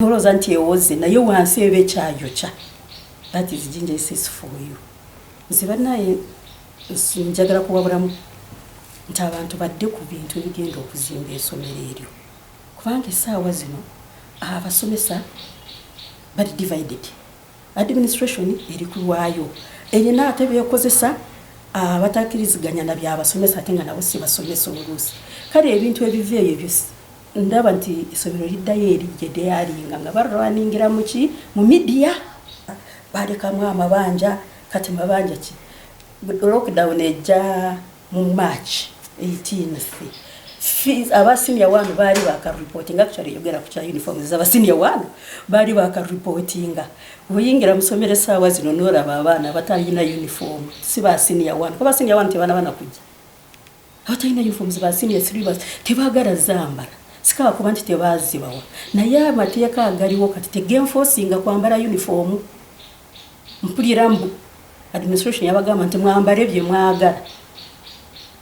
Nolowooza nti ewoze, naye wansi eba ekyayokya. That is Jinja SS for you. Nze bannaye njagala kuwabulamu nti abantu badde ku bintu ebigenda okuzimba essomero eryo, kubanga essaawa zino abasomesa bali divided. Administration eri kulwayo, erina ate beekozesa abatakkiriziganya na byabasomesa, ate nga nabo si basomesa oluusi. Kale ebintu ebiva eyo ebyo, ndaba nti essomero liddayo eri gye lyalinga nga balwaningira muki mu media. Balekamu amabanja. Kati mabanja ki? Lockdown ejja mu March 18th. Fees, aba senior one baali bakareporting. Actually, yogera ku kya uniforms, aba senior one baali bakareportinga. Buyingira musomero essaawa zino n'olaba abaana abatalina uniform, si ba senior one, kuba senior one tebana bana kujja. Abatalina uniforms ba senior three bas tebaagala zambala, sikaba kuba nti tebazibawa, naye amateeka agaliwo kati tegenforcinga kwambala uniform. Mpulira mbu administration yabagamba nti mwambale bye mwagala.